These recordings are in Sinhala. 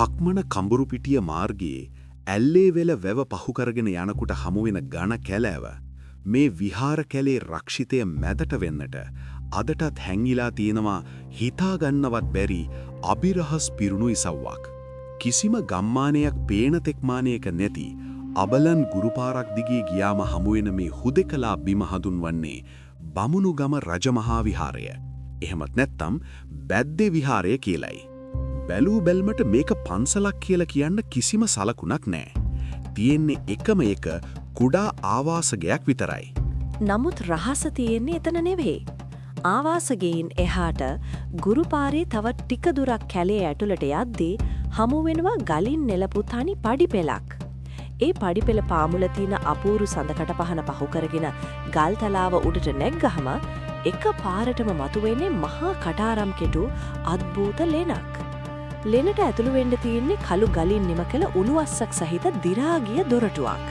හක්මන කඹුරුපිටිය මාර්ගයේ ඇල්ලේවෙල වැව පහු කරගෙන යනකොට හමුවෙන ඝන කැලෑව මේ විහාර කැලේ රක්ෂිතය මැදට වෙන්නට අදටත් හැංගිලා තියෙනවා හිතා ගන්නවත් බැරි අභිරහස් පිරුණු ඉසව්වක්. කිසිම ගම්මානයක් පේන තෙක් මානයක නැති අබලන් ගුරුපාරක් දිගේ ගියාම හමුවෙන මේ හුදෙකලා බිම හඳුන්වන්නේ බමුණුගම රජමහා විහාරය. එහෙමත් නැත්නම් බැද්දේ විහාරය කියලයි. බැලූ බැල්මට මේක පන්සලක් කියලා කියන්න කිසිම සලකුණක් නෑ. තියෙන්නේ එකම එක කුඩා ආවාස ගෙයක් විතරයි. නමුත් රහස තියෙන්නේ එතන නෙවෙයි. ආවාස ගෙයින් එහාට ගුරුපාරේ තව ටික දුරක් කැලේ ඇතුළට යද්දී හමු වෙනවා ගලින් නෙලපු තනි පඩි පෙළක්. ඒ පඩි පෙළ පාමුල තියෙන අපූරු සඳකඩ පහන පහු කරගෙන ගල් තලාව උඩට නැග්ගහම එක පාරටම මතුවෙන්නේ මහා කටාරම් කෙටු අද්භූත ලෙනක්. ලෙනට ඇතුළු වෙන්න තියෙන්නේ කළු ගලින් නිම කළ උළුවස්සක් සහිත දි รา ගිය දොරටුවක්.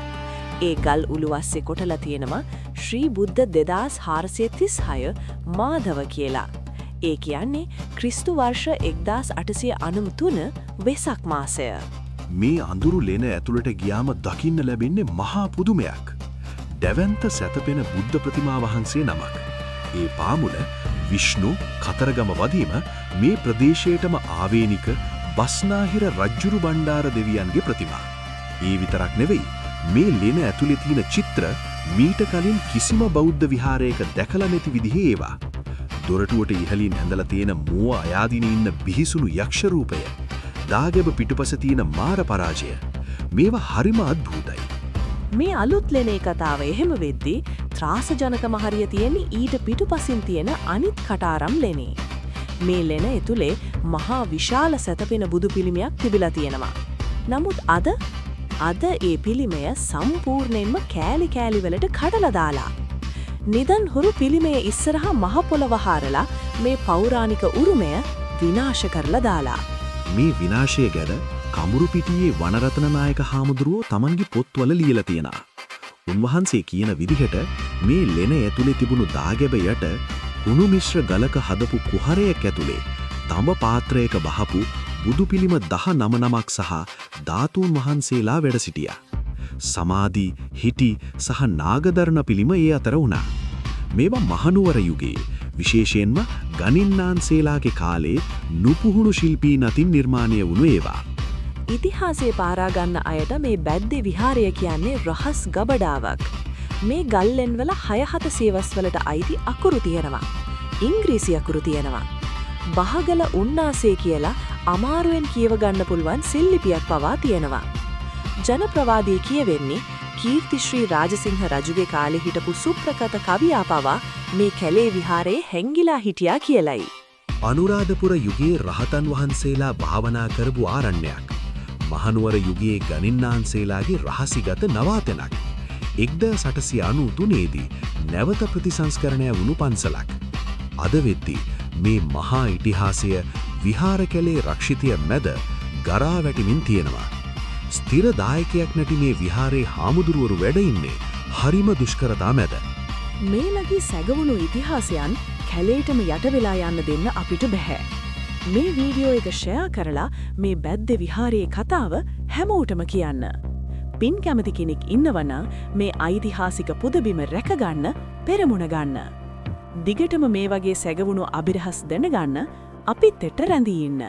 ඒ ගල් උළුවස්සේ කොටලා තියෙනවා ශ්‍රී බුද්ධ 2436 මාධව කියලා. ඒ කියන්නේ ක්‍රිස්තු වර්ෂ 1893 වෙසක් මාසය. මේ අඳුරු ලෙන ඇතුළට ගියාම දකින්න ලැබෙන්නේ මහා පුදුමයක්. දැවැන්ත සැතපෙන බුද්ධ ප්‍රතිමා වහන්සේ නමක්. ඒ පාමුල විෂ්ණු කතරගම වදීම මේ ප්‍රදේශයටම ආවේනික බස්නාහිර රජ්ජුරු බණ්ඩාර දෙවියන්ගේ ප්‍රතිමා. ඒ විතරක් නෙවෙයි, මේ ලෙන ඇතුලේ තියෙන චිත්‍ර මීට කලින් කිසිම බෞද්ධ විහාරයක දැකලා නැති විදිහේ ඒවා. දොරටුවට ඉහළින් ඇඳලා තියෙන මුව අයාදිනේ ඉන්න බිහිසුණු යක්ෂ රූපය, දාගැබ පිටුපස තියෙන මාර පරාජය, මේවා හරිම අද්භූතයි. මේ අලුත් ලෙනේ කතාව එහෙම වෙද්දී ත්‍රාසජනකම හරිය තියෙන්නේ ඊට පිටුපසින් තියෙන අනිත් කටාරම් ලෙනේ. මේ ලෙන ඇතුලේ මහා විශාල සැතපෙන බුදු පිළිමයක් තිබිලා තියෙනවා. නමුත් අද අද ඒ පිළිමය සම්පූර්ණයෙන්ම කෑලි කෑලි වලට කඩලා දාලා. නිදන් හොරු පිළිමය ඉස්සරහා මහ පොළව හාරලා මේ පෞරාණික උරුමය විනාශ කරලා දාලා. මේ විනාශය ගැන කඹුරුපිටියේ වනරතන නායක හාමුදුරුවෝ තමන්ගේ පොත්වල ලියලා තියෙනවා. උන්වහන්සේ කියන විදිහට මේ ලෙන ඇතුලේ තිබුණු දාගැබ යට හුණු මිශ්‍ර ගලක හදපු කුහරයක් ඇතුලේ තඹ පාත්‍රයක බහපු බුදු පිළිම 19 නමක් සහ ධාතුන් වහන්සේලා වැඩ සිටියා. සමාධි, හිටි සහ නාගදරණ පිළිම ඒ අතර වුණා. මේවා මහනුවර යුගයේ විශේෂයෙන්ම ගණින්නාන්සේලාගේ කාලේ නුපුහුණු ශිල්පීන් අතින් නිර්මාණය වුණු ඒවා. ඉතිහාසය පාරා ගන්න අයට මේ බැද්දේ විහාරය කියන්නේ රහස් ගබඩාවක්. මේ ගල් ලෙන්වල 6-7 සියවස් වලට අයිති අකුරු තියෙනවා. ඉංග්‍රීසි අකුරු තියෙනවා. බහගල උන්නාසේ කියලා අමාරුවෙන් කියව ගන්න පුළුවන් සිල්ලිපියක් පවා තියෙනවා. ජනප්‍රවාදී කියවෙන්නේ කීර්ති ශ්‍රී රාජසිංහ රජුගේ කාලේ හිටපු සුප්‍රකත කවියා පවා මේ කැලේ විහාරයේ හැංගිලා හිටියා කියලයි. අනුරාධපුර යුගයේ රහතන් වහන්සේලා භාවනා කරපු ආරණ්‍යයක්. මහනුවර යුගයේ ගණින්නාන්සේලාගේ රහසිගත නවාතැනක්. 1893 දී නැවත ප්‍රතිසංස්කරණය වුණු පන්සලක්. අද වෙද්දී මේ මහා ඉතිහාසය විහාර කැලේ රක්ෂිතය මැද ගරා වැටෙමින් තියෙනවා. ස්ථිර දායකයෙක් නැති මේ විහාරේ හාමුදුරුවරු වැඩ ඉන්නේ හරිම දුෂ්කරතා මැද. මේ ලගී සැඟවුණු ඉතිහාසයන් කැලේටම යට වෙලා යන්න දෙන්න අපිට බැහැ. මේ වීඩියෝ එක ෂෙයා කරලා මේ බැද්දේ විහාරයේ කතාව හැමෝටම කියන්න. පින් කැමති කෙනෙක් ඉන්නවනම් මේ ඓතිහාසික පුදබිම රැකගන්න පෙරමුණ ගන්න. දිගටම මේ වගේ සැඟවුණු අභිරහස් දැනගන්න අපිත් එක්ක රැඳී ඉන්න.